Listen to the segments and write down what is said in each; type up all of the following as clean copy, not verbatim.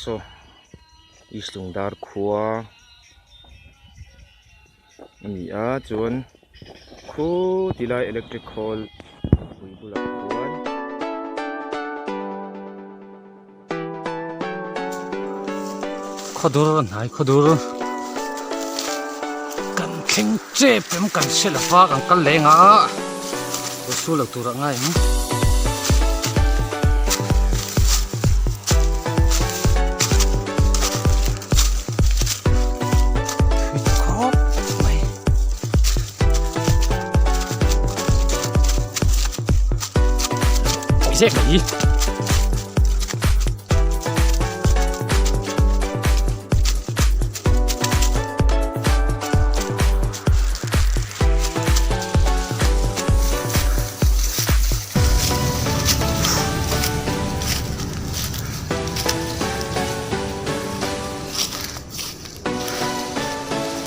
saw East Lungdar khua a ni a chuan khuti lai electric khawl pui bulah khuan. Khawdur hnai khawdur kan thleng chep em kan hre lo va kan kal leng a su lo tur a ngai ang. Khawp mai. Zek mai.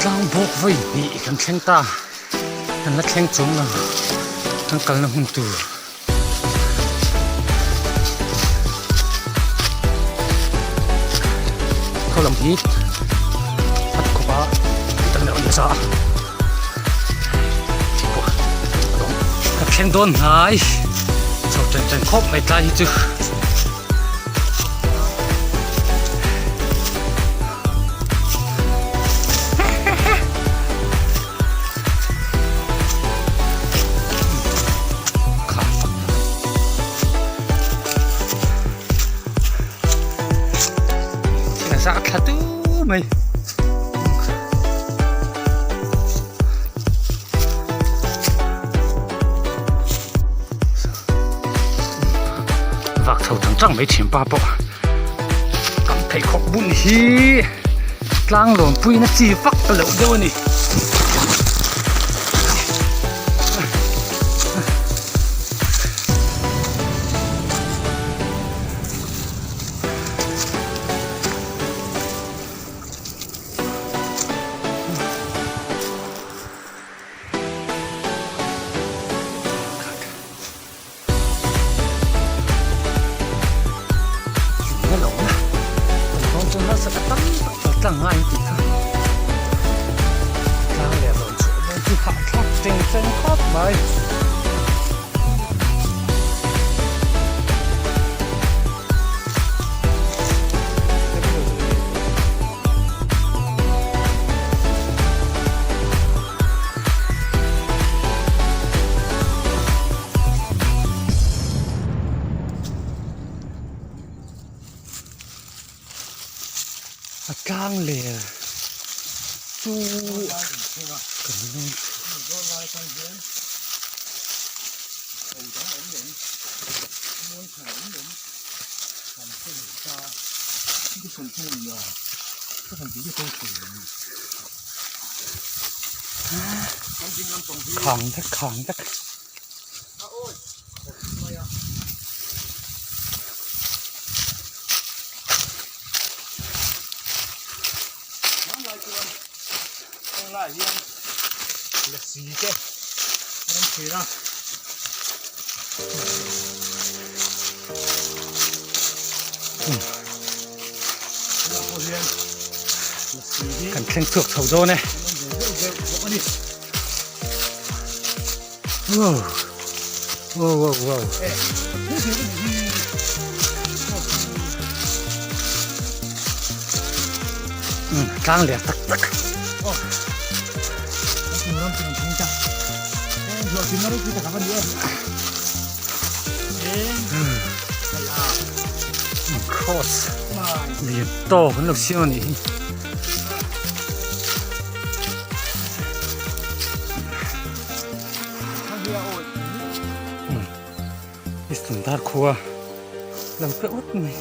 Tlang bawk vawi hnih kan thleng ta kan la thleng chung lo kan kalna hmun tur. Khaw lam hi a khawp a tam deuh nasa a ka thleng dawn hnai chho chen chen khawp mai tlai hi chu. Za thla tu mai. Vak chho chang chang mai thin pa pawh kan pheikhawk bun hi tlang lawn puiin a chi vak ta loh deuh a ni. A tlang ler chu kan lawn Khang vek khang vek. Kan thleng chhuak chho dawn e. Wow. Wow wow wow. Tlang lian tak tak. Cross lian tawk an lo siam a nih hi. Eastern dar khua lo pe ut mai.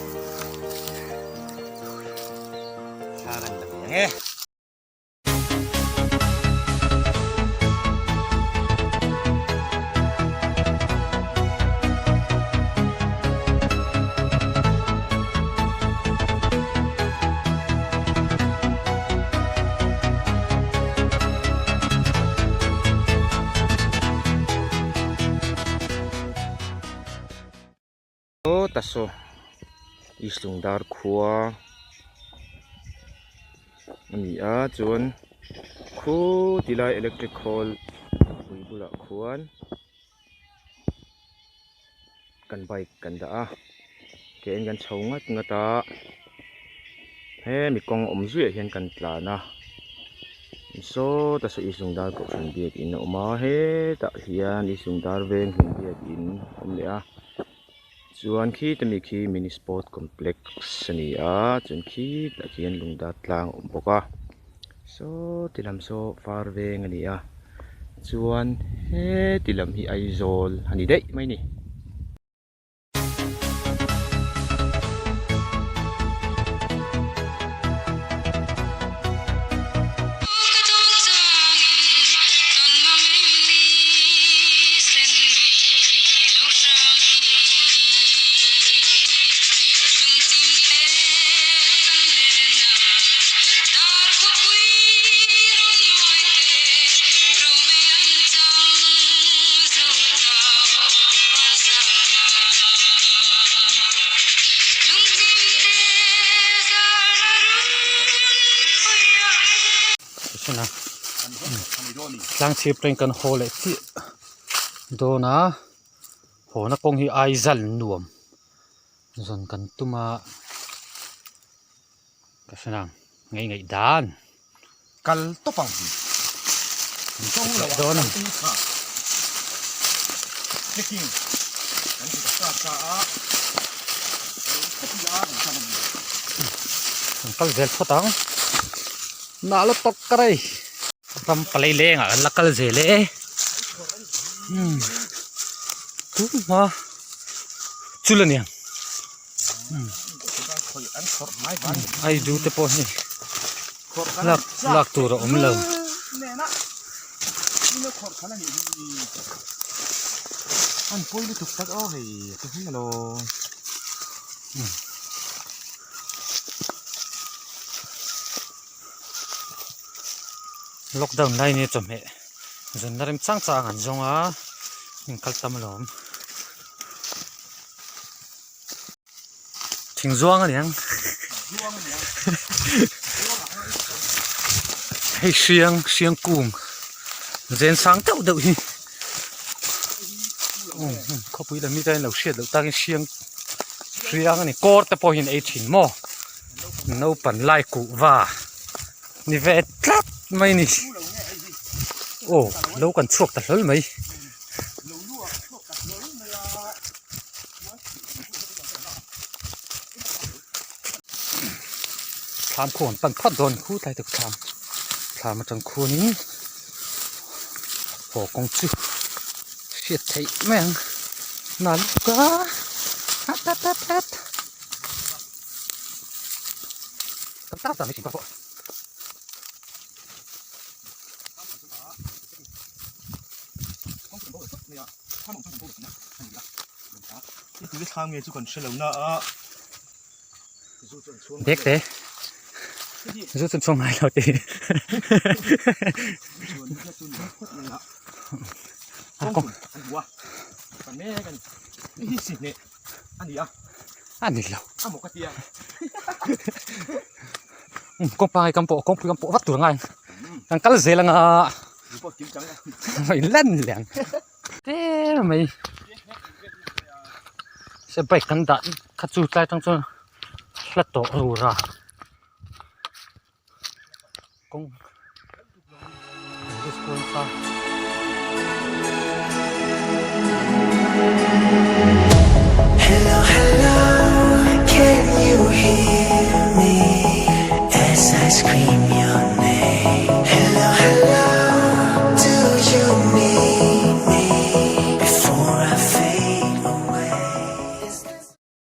Aw ta saw East Lungdar khua. A ni a chuan khu ti lai electric khawl pui bulah khuan kan bike kan dah a ke in kan chho ngat ngat a hemi kawng awm zuiah hian kan tlan a sawta saw Isungdar kohhran biakin a awm a hetah hian Isungdar veng hlun biakin a awm leh a. Chuan khi te mi khi mini sport complex a ni a chuan khi tah khian lungdar tlang a awm bawk a saw ti lam saw far veng a ni a chuan heti lam hi Aizawl a ni daih mai a ni. Tlang chhip teng kan haw leh chiah dawn a hawna kawng hi Aizal nuam zawn kan tum a ka hre nang ngei ngaih dan kal tawp ang kawng lo ah dawn kal tum kha trekking kan ti ta sa sa a kal tawp ila kan kal ang kan kal zel phawt ang nah la tawk ka rei ram palai leng ah kan la kal zel e umm tun hma chul a niang Aidu te pawh hi lak lak tur a awm lo. Lockdown lai nia chawhmeh zunna remchang chang an zawng a inkal tam alawm. Thing zuang a niang hei hriang hriang kung zen sang deuh deuh hi khawpui lam hi chuan lo hriat loh takin hriang hriang a ni kawr te pawh hian ei thin maw naupang lai kuhva ni ve tlat mai a ni aw lo kan chhuak ta hlawl mai. Thlam khu an pan phawt dawn khu tlai tak thlam thlam atang khuanin haw kawng chu hriat theih mai ang nal lutuk a hat hat hat hat Dek te zu chu chhuang ngai lo te a ni lo kawngpa hi kan pawh kawngpui kan pawh vak tur a ngai ang kan kal zel anga lan leh ang. Tlem mai se bike kan dah kha chu tlai tang chuan hla tawh rur a kawng restaurant kha.